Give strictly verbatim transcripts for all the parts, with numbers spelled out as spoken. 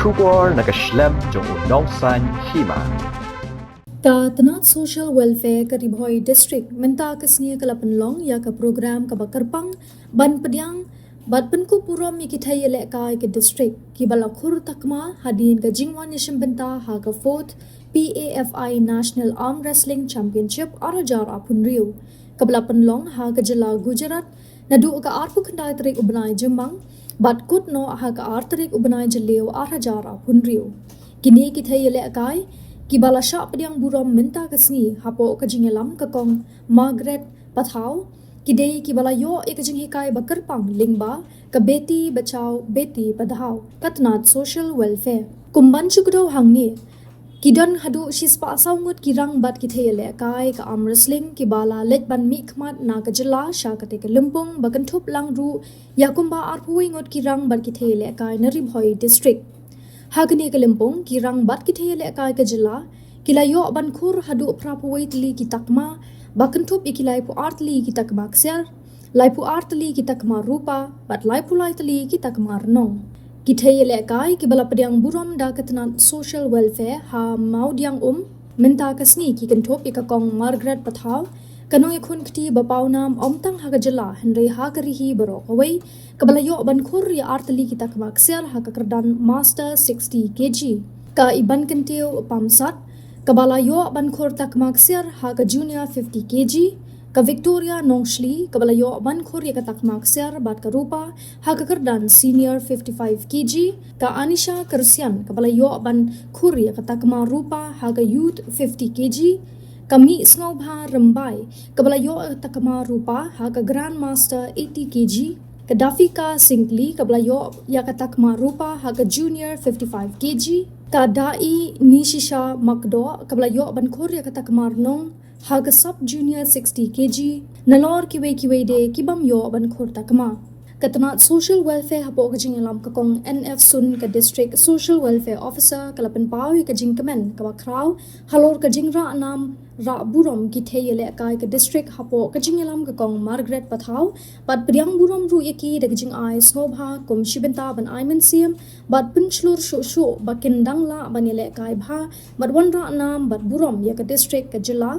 Khubor na ka shlem jong u nongsaiñ hima. Ka tnat Social Welfare ka Ri Bhoi District mynta ka sngi ka la pynlong ïa ka program kaba kyrpang ban pdiang bad pynkup burom ïa ki thei ïalehkai ka district kiba la khur takma hadien ka jingwan ïashim bynta ha ka fourth P A F I National Arm Wrestling Championship ar hajar arphew hynriew kaba la pynlong ha ka jylla Gujarat naduh ka arphew khyndai tarik u bnai Jymmang bad kut noh ha ka ar tarik u bnai Jylliew ar hajar arphew hynriew. Kine ki thei ïalehkai kiba la shah pdiang burom mynta ka sngi hapoh ka jingïalam ka Kong Margaret Pathaw, ki dei kiba la ïoh ïa ka jinghikai ba kyrpang lyngba ka Beti Bachao Beti Padhao ka tnat Social Welfare. Kum ban shu kdew hangne, ki don haduh shispah saw ngut ki rang bad ki thei ïalehkai ka arm wrestling kiba la leit ban mihkhmat na ka jylla sha katei ka lympung ba kynthup lang ruh ïa kumba arphew wei ngut ki rang bad ki thei ïalehkai na Ri Bhoi District. Ha kane ka lympung ki rang bad ki thei ïalehkai ka jylla ki la ïoh ban khur haduh phraphew wei tylli ki takma ba kynthup ïa ki laiphew ar tylli ki takma ksiar, laiphew ar tylli ki takma rupa bad laiphew lai tylli ki takma rnong. Ki thei ïalehkai kiba la pdiang burom da ka tnat Social Welfare ha Mawdiangum mynta ka sngi ki kynthup ïa ka Kong Margaret Pathaw, ka nongïakhun kti ba pawnam ym tang ha ka jylla hynrei ha ka ri hi baroh kawei, kaba la ïoh ban khur ïa ar tylli ki takma ksiar ha ka kyrdan Master sixty K G. Ka Ibankyntiew Pamsat kaba la ïoh ban khur takma ksiar ha ka Junior fifty K G, ka Victoria Nongshli kaba la ïoh ban khur ïa ka takma ksiar bad ka rupa ha ka kyrdan Senior fifty-five K G, ka Anisha Kyrsian kaba la ïoh ban khur ïa ka takma rupa ha ka Youth fifty K G, ka Mih Sngewbha Rymbai kaba la ïoh ïa ka takma rupa ha ka Grandmaster eighty K G, ka Dafika Singkli kaba la ïoh ïa ka takma rupa ha ka Junior fifty-five K G, ka Dai Nishisha Makdoh kaba la ïoh ban khur ïa ka takma rnong ha ka Sub Junior sixty K G, nalor kiwei kiwei de ki bym ïoh ban khur takma. Ka tnat Social Welfare hapoh ka jingïalam ka Kong N F Sun, ka District Social Welfare Officer, ka la pynpaw ïa ka jingkmen kaba khraw halor ka jingrah nam rah burom ki thei ïalehkai ka district hapoh ka jingïalam ka Kong Margaret Pathaw, bad pdiang burom ruh ïa ki da ka jingai sngewbha kum shi bynta ban ai mynsiem bad pynshlur shuh shuh ba kin dang lah ban ïalehkai bha bad wanrah nam bad burom ïa ka district, ka jylla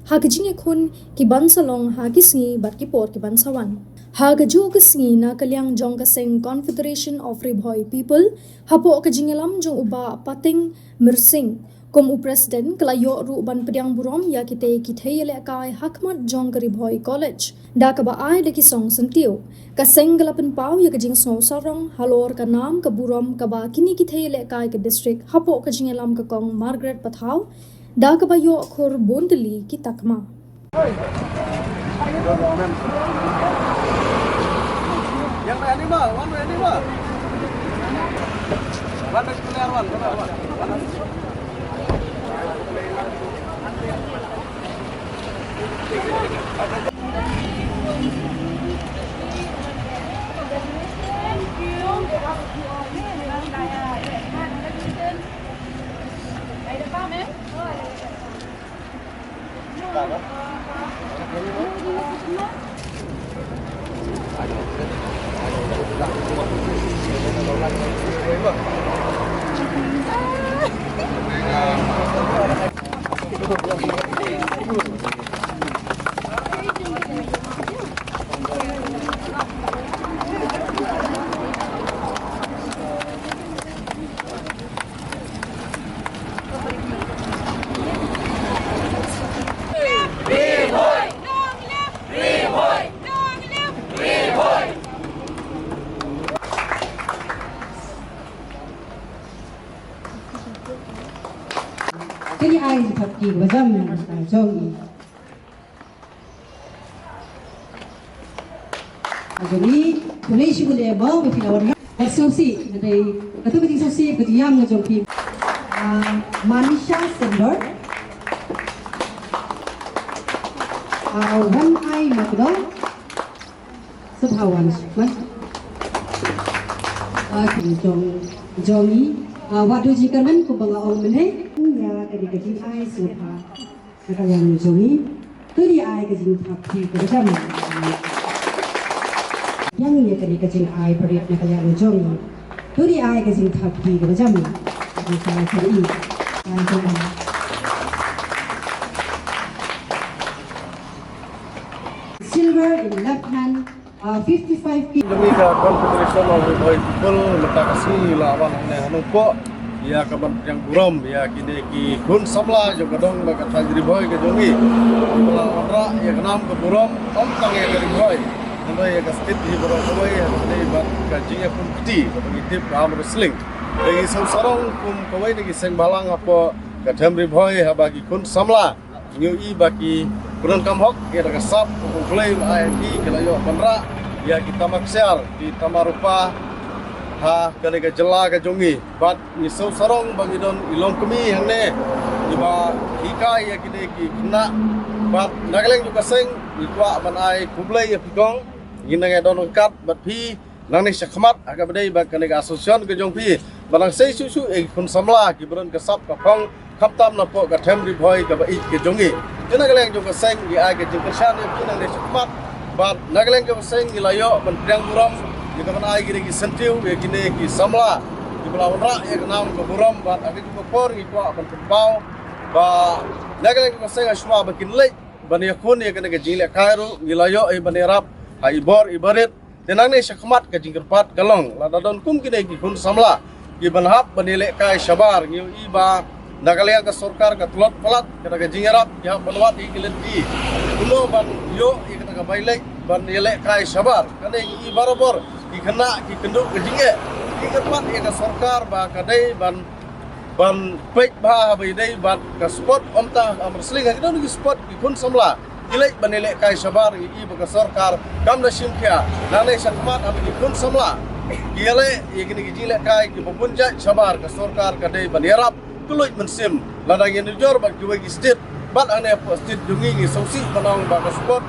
ha ka jingïakhun ki ban sa long ha ki sngi bad ki por ki ban sa wan. Ha kajuh ka sngi na ka liang jong ka seng Confederation of Ri Bhoi People, hapoh ka jingïalam jong u Bah Pateng Myrsing kum u President, ka la ïoh ruh ban pdiang burom ïa kitei ki thei ïalehkai ha khmat jong ka Ri Bhoi College da kaba ai da ki song syntiew. Ka seng ka la pynpaw ïa ka jingsngew sarong halor ka nam ka burom kaba kine ki thei ïalehkai ka district hapoh ka jingïalam ka Kong Margaret Pathaw da kaba ïoh khur bun tylli ki takma. Kane ai thap ki ba jam na ka jong i. Jong i, pule shi pule ba, ba phi la wan. Ka sngewsih, nga dei, ka tu ka jingsngewsih, ka jingïam nga jong phi. Ah, Manisha Sendor. Ah, Wan Ai Makdong. Sngewbha wan, wan. Ah, ki jong, jong i. Ah, wat du jingkyrmen kumba nga ong mynne. Ïa, ka dei ka jingai sngewbha. Na ka liang jong i, to dei ai ka jingthap phi ka jam. Ïa kane ka jingai parit na ka liang jong i. Uri ai ka jingthap ki ka bajam ni. Ka jingthap ki. Silver in left hand, uh, fifty-five K. Jong ngi ka Confederation of Ri Bhoi People mynta ka sngi la wan hangne ha Nongpoh ïa ka ban pdiang burom ïa kine ki khun samla jong ka dong bad ka thaiñ Ri Bhoi ka jong ngi. Ba la wanrah ïa ka nam ka burom ym tang ïa ka Ri Bhoi, hynrei ïa ka state hi baroh kawei, hynrei bad ka jingïakhun kti kaba ngi tip ka arm wrestling. Te ngi sngewsarong kum kawei na ki seng bhalang hapoh ka them Ri Bhoi haba ki khun samla ngi ïohi ba ki pyndonkam hok ïa ka sap U Blei, ba ai ki, ki la ïoh ban rah ïa ki tama ksiar, ki tama rupa ha kane ka jylla ka jong ngi. Bad ngi sngewsarong ba ngi don i longkmie hangne kiba hikai ïa kine ki khynnah. Bad na ka liang jong ka seng ngi kwah ban ai khublei ïa phi kong, ngi nang ïa don ryngkat bad phi nangne shakhmat ha kaba dei bad kane ka association ka jong phi. Ba nang sei shuh shuh ïa ki khun samla kiba don ka sap ka phong, khamtam napoh ka them Ri Bhoi kaba ïeit ka jong ngi. Te na ka liang jong ka seng ngi ai ka jingkyrshan ïa phi nangne shakhmat. Bad na ka liang jong ka seng ngi la ïoh ban pdiang burom ïa ka ban ai kine ki syntiew ïa kine ki samla kiba la wanrah ïa ka nam ka burom. Bad ha kane ka por ngi kwah ban pynpaw ba na ka liang jong ka seng ha shuwa ba kin leit ban ïakhun ïa kane ka jinglehkai ruh ngi la ïoh ban ïarap ha i bor i barit. Te nangne shakhmat ka jingkyrpad ka long lada don kum kine ki khun samla kiban hap ban ïalehkai shabar, ngi ïohi ba na ka liang ka sorkar ka tlot palat kata ka jingïarap, ki hap ban wad ïa ki lynti kumno ban ïoh ïa kata ka bai leit ban ïalehkai shabar. Kane ngi i barabor ki khynnah ki kynduh ka jingeh, ki kyrpad ïa ka sorkar ba ka dei ban ban peit bha haba ïadei bad ka sport, ym tang arm wrestling, ha ki don ki sport ki khun samla ki leit ban ïalehkai shabar. Ngi i ba ka sorkar kam da shim khia. Nangne shakhmat haba ki khun samla ki ïaleh ïa kine ki jinglehkai kiba bun jait shabar, ka sorkar ka dei ban ïarap kylluid mynsiem. Lada ngi nujor bad kiwei ki state bad hangne hapoh state jong ngi, ngi sngewsih ban ong ba ka sport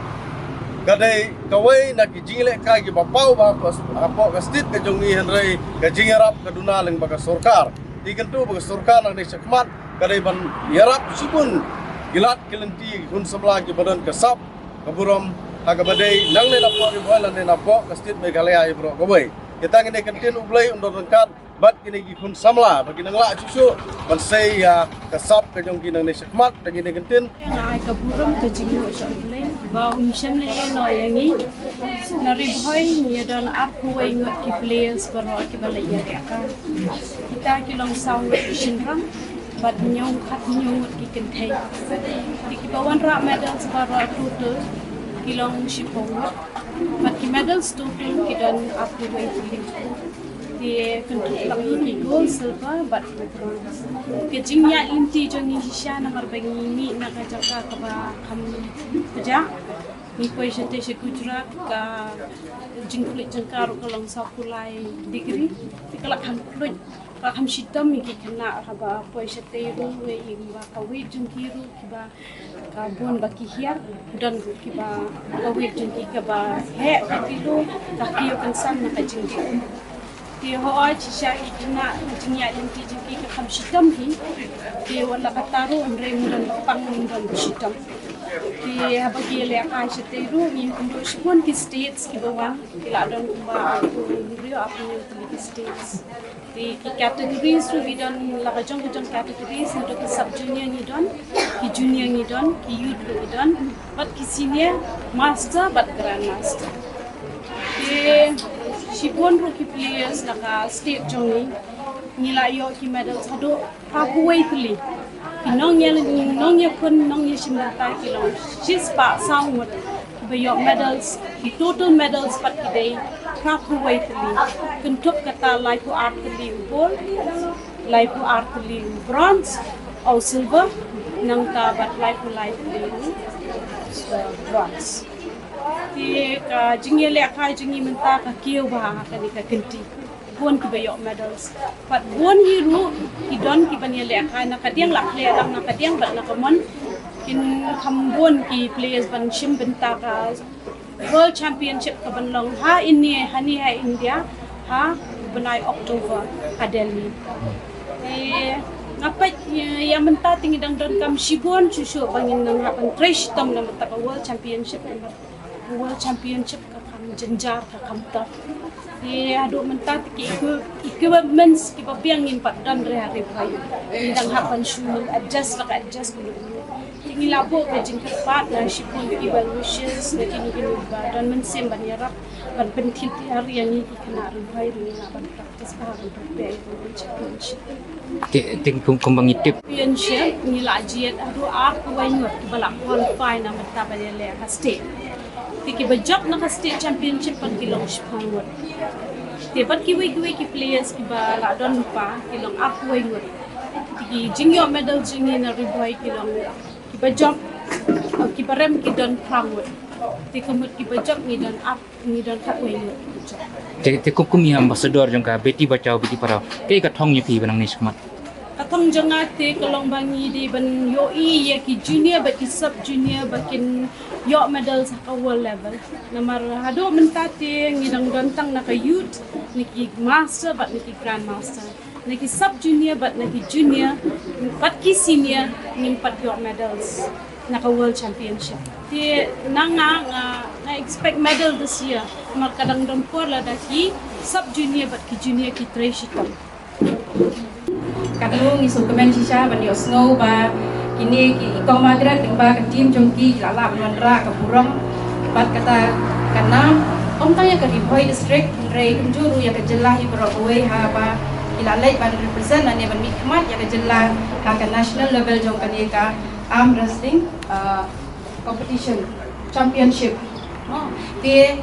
ka dei kawei na ki jinglehkai kiba paw bha hapoh, hapoh ka state ka jong ngi, hynrei ka jingïarap ka duna lyngba ka sorkar. Te kyntu ba ka sorkar nangne shakhmat ka dei ban ïarap shibun ki lad ki lynti ki khun samla kiba don ka sap ka burom ha kaba dei nangne napoh Ri Bhoi lane napoh ka state Meghalaya ïa baroh kawei. Te tang kine ki ktien, U Blei un don ryngkat bad kine ki khun samla ba kin nang lah shuh shuh ban sei ïa ka sap ka jong ki nangne shakhmat. Tang kine ki ktien. Nga ai ka burom ka jingïaroh sha U Blei ba um shym la ïeh noh ïa ngi. Na Ri Bhoi ngi don arphew wei ngut ki players baroh kiba la ïalehkai. Kita ki long saw ngut ki shynrang bad hynñiew, khathynñiew ngut ki kynthei. Te kiba wanrah medals baroh total ki long shiphew ngut. Bad ki medals total ki don arphew wei tylli. Te kynthup lang hi ki gold, silver bad bronze. Ka jingïaid lynti jong ngi shisha namar ba ngi mih na ka jaka kaba kham kjat. Ngi poi shatei sha Gujarat, ka jingkhluit jong ka ruh ka long sawphew lai degree. Te ka la kham khluit, ka la kham shitom ïa ki khynnah haba poi shatei ruh, ïa ba ka weight jong ki ruh kiba ka bun ba ki hiar, don ruh kiba ka weight jong ki kaba heh ka kilo, ka kiew kynsan na ka jingdih um. Te hooid shisha ki khynnah, ka jingïaid lynti jong ki ka kham shitom hi. Te wat la katta ruh hynrei ym don ba pang, ym don ba shitom. Te haba ki ïalehkai shatei ruh ngi kynduh shibun ki states kiba wan, ki la don kumba arphew hynriew arphew hynñiew tylli ki states. Te ki categories ruh ki don, la ka jong ka jong categories, naduh ki sub junior ngi don, ki junior ngi don, ki youth ruh ki don, bad ki senior, master bad grandmaster. Te shibun ruh ki players na ka state jong ngi, ngi la ïoh ki medals haduh phraphew wei tylli. Ki nongïa, nongïakhun, nongïashim bynta ki long shispah saw ngut kiba ïoh medals, ki total medals pat ki dei phraphew wei tylli. Kynthup kata laiphew ar tylli u gold, laiphew ar tylli u bronze, u silver, nangta bad laiphew lai tylli u, uh, bronze. Te ka jingïalehkai jong ngi mynta ka kiew bha ha kane ka kynti. Bun kiba ïoh medals. Bad bun hi ruh ki don kiban ïalehkai na ka diang, la khleh lang na ka diang bad na ka mon. Kin kham bun ki players ban shim bynta ka World Championship kaban long ha India, hangne ha India, ha u bnai October ha Delhi. Te nga peit ïa, ïa mynta te ngi dang donkam shibun shuh shuh ba ngin nang hap ban trei shitom na bynta ka World Championship, namar ka World Championship ka kham jynjar, ka kham tough. Te haduh mynta te ki equi- equipments kiba biang ngim pat don re ha Ri Bhoi. Ngi dang hap ban shu adjust la ka adjust. Te ngi la buh ka jingkyrpad na shibun ki well wishers na kino kino ba don mynsiem ban ïarap ban pynthikna ïa ngi ki khynnah Ri Bhoi ruh ngi lah ban practice bha ban prepare ïa ka championship. Te, te kum, kumba ngi tip. Championship ngi la jied haduh arphew wei ngut kiba la qualify na bynta ban ïaleh ha state. Te kiba jop na ka state championship pat ki long shiphew ngut. Te bad kiwei kiwei ki players kiba la don lypa ki long arphew wei ngut. Te ki jingïoh medal jong ngi na Ri Bhoi ki long kiba jop, uh, kiba rem ki don phra ngut. Te ka mut kiba jop ngi don ap ngi don khatwei ngut. Te, te kum, kum ïa ambassador jong ka Beti Bachao Beti Padhao, kaei ka thong ïa phi ba nangne shakhmat? Ka thong jong nga te ka long ba ngi dei ban ïohi ïa ki junior bad ki sub junior ba kin ïoh medals ha ka world level. Namar haduh mynta te ngi dang don tang na ka youth, na ki master bad na ki grandmaster, na ki sub junior bad na ki junior bad ki senior ngim pat ïoh medals na ka world championship. Te na nga, nga, nga expect medal this year. Namar ka dang don por lada ki sub junior bad ki junior ki trei shitom. Katno ngi sngewkmen shisha ban ïohsngew ba kine ki, i Kong Margaret lyngba ka team jong ki ki la lah ban wanrah ka burom bad kata ka nam, ym tang ïa ka Ri Bhoi district hynrei kumjuh ruh ïa ka jylla hi baroh kawei, ha ba ki la leit ban represent lane ban mihkhmat ïa ka jylla ha ka national level jong kane ka arm wrestling, uh, competition, championship. Oh, te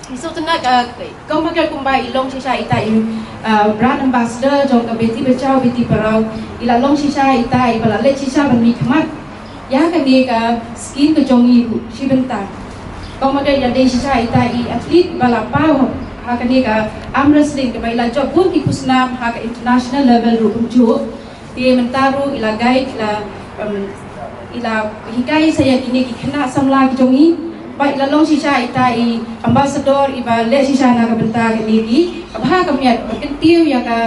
ngi sngewtynnat, uh, Kong Margaret kumba i long shisha ita i, uh, brand ambassador jong ka Beti Bachao Beti Padhao, i la long shisha ita iba la leit shisha ban mihkhmat ïa kane ka scheme ka jong ngi ruh shi bynta. Kong Margaret i la dei shisha ita i athlete ba la paw ha kane ka arm wrestling kaba i la jop bun ki khusnam ha ka international level ruh kumjuh. Te mynta ruh i la guide, i la, um, i la hikai sa ïa kine ki khynnah samla ki jong ngi. Bad i la long shisha ita i ambassador iba leh shisha na ka bynta kine ki. Kaba ha ka miat ban kyntiew ïa ka,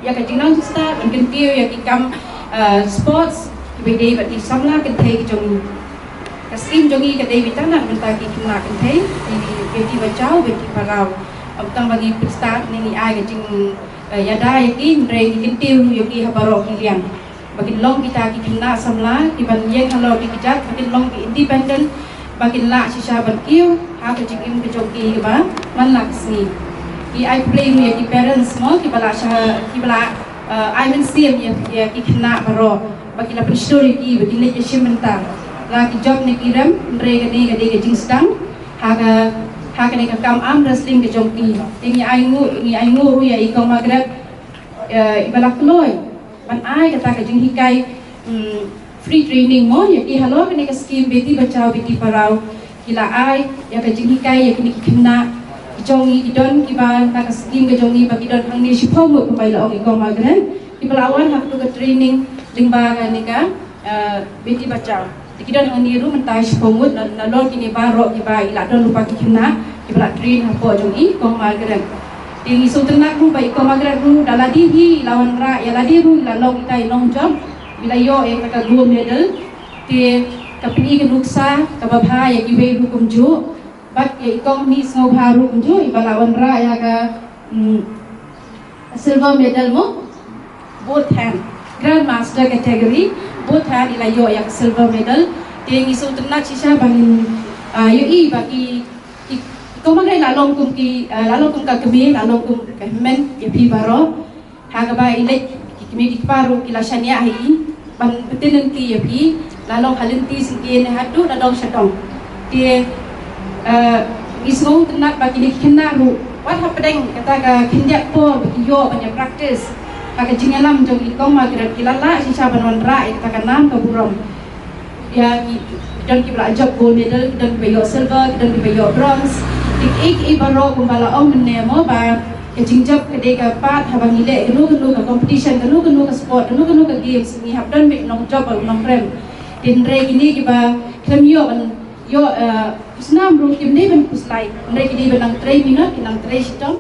ïa ka jingnang jingstad, ban kyntiew ïa ki kam, uh, sports kiba dei bad ki samla kynthei ki jong ngi. Ka scheme jong ngi ka dei beit tang na ka bynta ki khynnah kynthei, ki Beti Bachao Beti Padhao. Ym tang ba ngi pynstad ne ngi ai ka jing eh, ïada ïa ki, hynrei ngi kyntiew ïa ki ha baroh ki liang. Ba kin long kita ki khynnah samla kiban ïeng halor ki kjat, ba kin long ki independent, ba kin lah shisha ban kiew ha ka jingim ka jong ki kaba man la ka sngi. Ngi ai khublei ruh ïa ki parents mo kiba la sha, kiba la, eh, ai mynsiem ïa, ïa ki khynnah baroh ba ki la pynshlur ïa ki ba kin leit ïashim bynta. La ki jop ne ki rem, hynrei kane ka dei ka jingsdang ha ka, ha kane ka kam arm wrestling ka jong ki. Te ngi ai nguh, ngi ai nguh ruh ïa i Kong Margaret, eh, iba la kloi ban ai kata ka jinghikai, mm, free training mo ïa ki halor kane ka scheme Beti Bachao Beti Padhao. Ki la ai ïa ka jinghikai ïa kine ki khynnah ki jong ngi, ki don kiba na ka scheme ka jong ngi ba ki don hangne shiphew ngut kumba i la ong i Kong Margaret, kiba la wan ha katu ka training lyngba kane ka, eh, Beti Bachao. Te ki don hangne ruh mynta shiphew ngut, na, nalor kine baroh kiba i la don lypa ki khynnah kiba la train hapoh jong i Kong Margaret. Te ngi sngewtynnat ruh ba i Kong Margaret ruh da lade hi i la wanrah ïa lade ruh i la long ita i nongjop, i la ïoh ïa kata ka gold medal. Te ka pyni ka nuksa kaba bha ïa kiwei ruh kumjuh. Bad ïa i Kong Mih Sngewbha ruh kumjuh iba la wanrah ïa ka, mm, silver medal mo, both hand, grandmaster category, both hand i la ïoh ïa ka silver medal. Te ngi sngewtynnat shisha ba ngin, ah, ïohi ba ki, ki, ki Kong Margaret la long kum ki, ah, la long kum ka kmie, la long kum ka hynmen ïa phi baroh. Ha kaba i leit ki kmie ki kpa ruh ki la shaniah ha i ban pyntngen ki ïa phi, la long ha lynti syngkien haduh na dong sha dong. Te, eh, ngi sngewtynnat ba kine ki khynnah ruh wat hapdeng kata ka khyndiat por ba ki ïoh ban ïa practice ha ka jingïalam jong i Kong Margaret, ki la lah shisha ban wanrah ïa kata ka nam ka burom. Ïa ki, ki don kiba la jop gold medal, ki don kiba ïoh silver, ki don kiba ïoh bronze. Te kiei kiei baroh kumba la ong mynne mo ba ka jingjop ka dei ka part haba ngi leh kano kano ka competition, kano kano ka sport, kano kano ka games, ngi hap don beit u nongjop bad u nongrem. Te hynrei kine kiba khlem ïoh ban ïoh, eh, khusnam ruh kim dei ban khuslai. Hynrei ki dei ban nang trei minot, ki nang trei shitom.